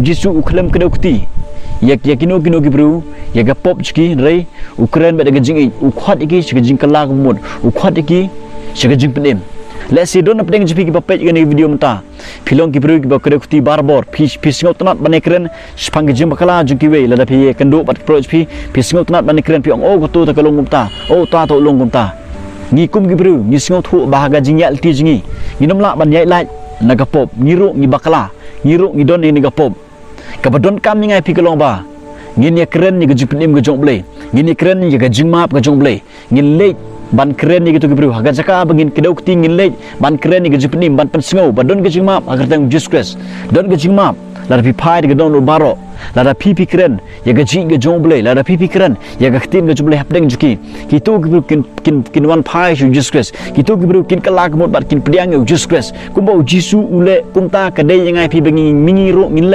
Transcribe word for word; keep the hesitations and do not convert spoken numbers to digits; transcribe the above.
Jisu u khlem kdew kti ïa, ïa kino kino ki briew ïa ka pop jong ki, hynrei u kren bad ka jingïeit, u khot ïa ki sha ka jingkylla ka mut, u khot ïa ki sha ka jingpynim. Lehse don hapdeng jong phi kiba peit ïa kane ka video mynta, phi long ki briew kiba kdew kti barabor, phi, phi sngewtynnat ban ïakren shaphang ka jingbakla jong kiwei. Lada phi ïakynduh bad ki paralok jong phi, phi sngewtynnat ban ïakren, phi ong, "Oh, kato te ka long kumta, oh, uta te u long kumta." Ngi kum ki briew ngi sngewthuh ba ha ka jingïaid lynti jong ngi, ngim lah ban ïaid lait na ka pop. Ngi ruh ngi bakla, ngi ruh ngi don ïa kane ka pop. Kaba donkam ïa ngi, phi, ka long ba ngin ïakren ïa ka jingpynim ka jong U Blei, ngin ïakren ïa ka jingmap ka jong U Blei. Ngin leit ban kren ïa kito ki briew ha ka jaka ba ngin kdew kti, ngin leit ban kren ïa ka jingpynim, ban pynsngew ba don ka jingmap ha ka kyrteng U Jisu Khrist. Don ka jingmap lada phi phai da ka dohnud baroh, lada phi, phi kren ïa ka jingïeit ka jong U Blei, lada phi, phi kren ïa ka ktien ka jong U Blei hapdeng jong ki. Kito ki briew kin, kin, kin wan phai sha U Jisu Khrist. Kito ki briew kin kylla ka mut bad kin pdiang ïa U Jisu Khrist. Kumba U Jisu u leh, kumta ka dei ïa ngi, phi, ba ngi, ngi ruh ngin leh.